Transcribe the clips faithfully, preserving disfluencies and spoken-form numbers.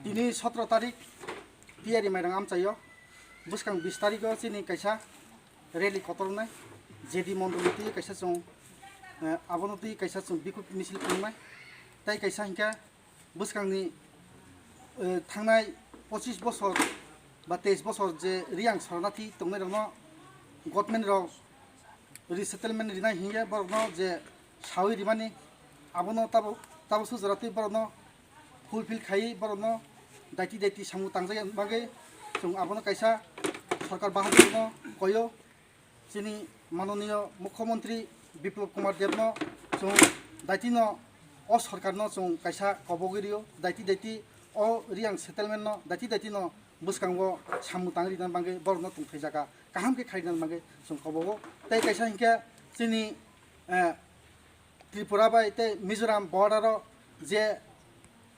Tini sotro tarik Tiyari Mairang amchaio bwskang bis tarigo chini kaisa rally kotor wngnai, J D Mondol twi kaisa chwng, eh, abono twi kaisa chwng bikhuk misil khulumnai. Tai kaisa hinkhe bwskangni, eh, thangnai pochis bosor ba teis bosor je Riyang sornathi tongnairokno government rok resettlement rinai hinkhe borokno je sawi rimani abono tabo, tabo sujora twi borokno fulfill khaiwi borokno daiti daiti samung tangjak bagwi chwng abono kaisa sorkar bahadur no koyo. Chini manoniyo mukhyamantri Biplab Kumar Debno chwng daitino o sorkarno chwng kaisa kobogwi rio, daiti daiti o Riyang settlement no daiti daitino bwskango samung tangwi rina bagwi borokno tongthai jaga kaham khe khairina bagwi chwng kobogo. Tei kaisa hinkhe chini, eh, Tripura bai tei Mizoram border o je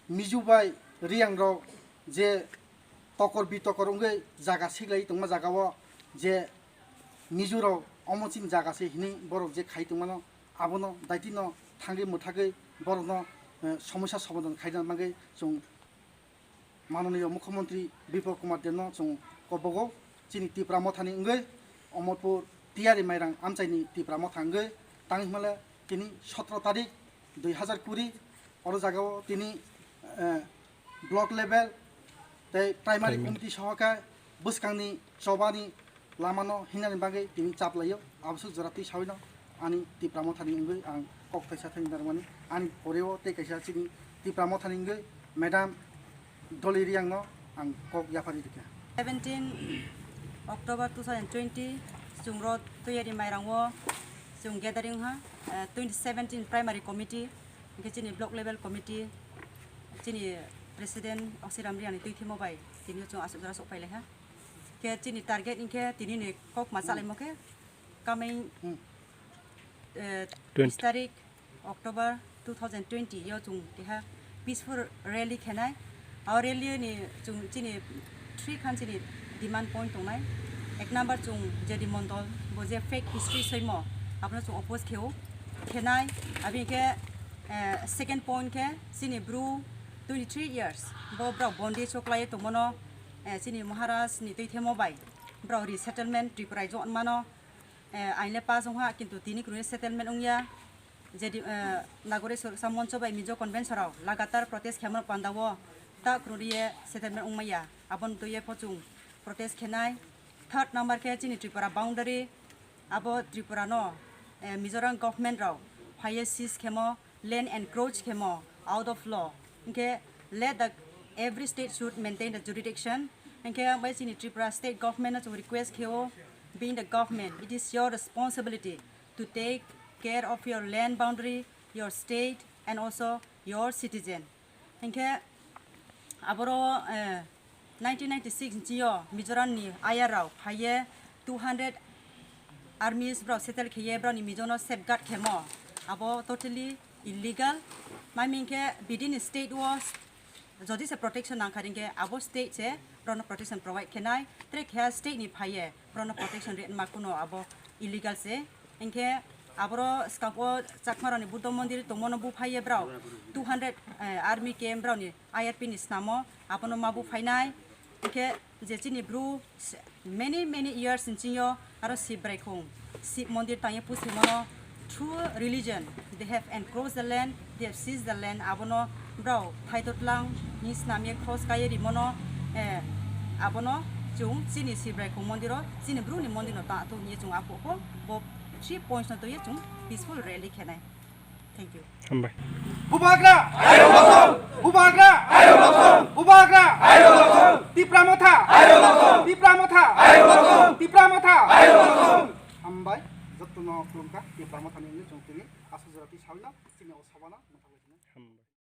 Mizo bai Riyang rok je tokor bitokor wngwi jaga siklai tongma jaga o je Mizo rok omo chini jaga se hinwi borok je khai tongmano abono daitino thangwi mwthagwi borokno, eh, somosya somadhan khaina bagwi chwng manoniyo mukhyamantri Biplab Kumar Debno chwng kobogo. Chini Tipra Mothani wngwi Omorpur Tiyari Mairang amchaini Tipra Motha wngwi tangwi hwnle tini sotro tarik dui hazar kuri oro jagao tini, eh, block level tei primary committee soho khe bwskangni chobani lamano hinani bagwi tini chap laio. Aboswk jora twi sawino ani Tipra Mothani wngwi ang kok thaisa thani narwkmani. Ani poreo tei kaisa chini Tipra Mothani wngwi Madam Dolly Riyangno ang kok yaphari rikha. Seventeen October two thousand twenty, chwng ro Tiyari Mairango chwng gathering ha, eh, twenty seventeen primary committee, hwnkhe chini block level committee, chini president Oksiram Riyani twi thimo bai tini chwng aswk jora sok pailai ha. Khe chini target hwnkhe tini ni kok ma chalaimo khe coming, eh, twenty tarik October two thousand twenty yo chwng keha peaceful rally khenai. O rally ni chwng chini three khan chini demand point tongnai. Ek number chwng J D Mondol bo je fake history soimo abono chwng oppose kheo khenai. Aboni khe, eh, second point khe chini bru twenty three years bo brao bondi choklai tongmano, eh, chini Maharaj ni twi themo bai brao resettlement Tripura raijo mano. Eh, ain le pass wngha, kintu tini kwrwini settlement wngya. Jedi, eh, Nagori Suraksa Moncho bai Mizo Convention rok lagatar protest khaimano pandao ta kwrwini settlement wngmaya. Aboni twiwi pho chwng protest khenai. Third number khe chini Tripura boundary, abo Tripura no, eh, Mizoram government rok phaiye seize khemo, land encroach khemo out of law. Hinkhe let the every state should maintain the jurisdiction. Hinkhe ang bai chini Tripura state government no chwng request kheo, being the government, it is your responsibility to take care of your land boundary, your state and also your citizen. Hinkhe aboro, eh, nineteen ninety-six ni chio Mizoram ni ayar rok phaiye two hundred armies brok settle kheye brok ni Mizo no safeguard khemo, abo totally illegal. Mami hinkhe bidini state o jodi se protection nangkha hinkhe abo state se brok no protection provide khenai, tre khe state ni phaiye brok no protection rema kuno abo illegal se. Hinkhe aboro skang o Chakma rok ni Buddha mondir tongmo no buphaiye brok two hundred, eh, army camp brok ni I R P ni snamo abono ma buphainai. Hinkhe je chini bru many, many years ni chingyo aro Sib Braikhung, Sib mondir tangye pusimano through religion they have encroached the land, they have seized the land, abono brao phaito tlang ni snamye cross kaiye rimono, eh, abono chwng chini Sib Braikhung mondiro chini bru ni mondirno ta thung ye chwng apo po bo three points no twiye chwng peaceful rally khenai. Thank you. Hambai. Bubagra! Bubagra! Bubagra! Tipra Motha! Tipra Motha! Tipra Motha! Hambai, jotto no khulumkha, Tipra Motha ni wngwi chwng tini aswk jora twi sawino, chini o sabano mwthangwi tongwi. Hambai.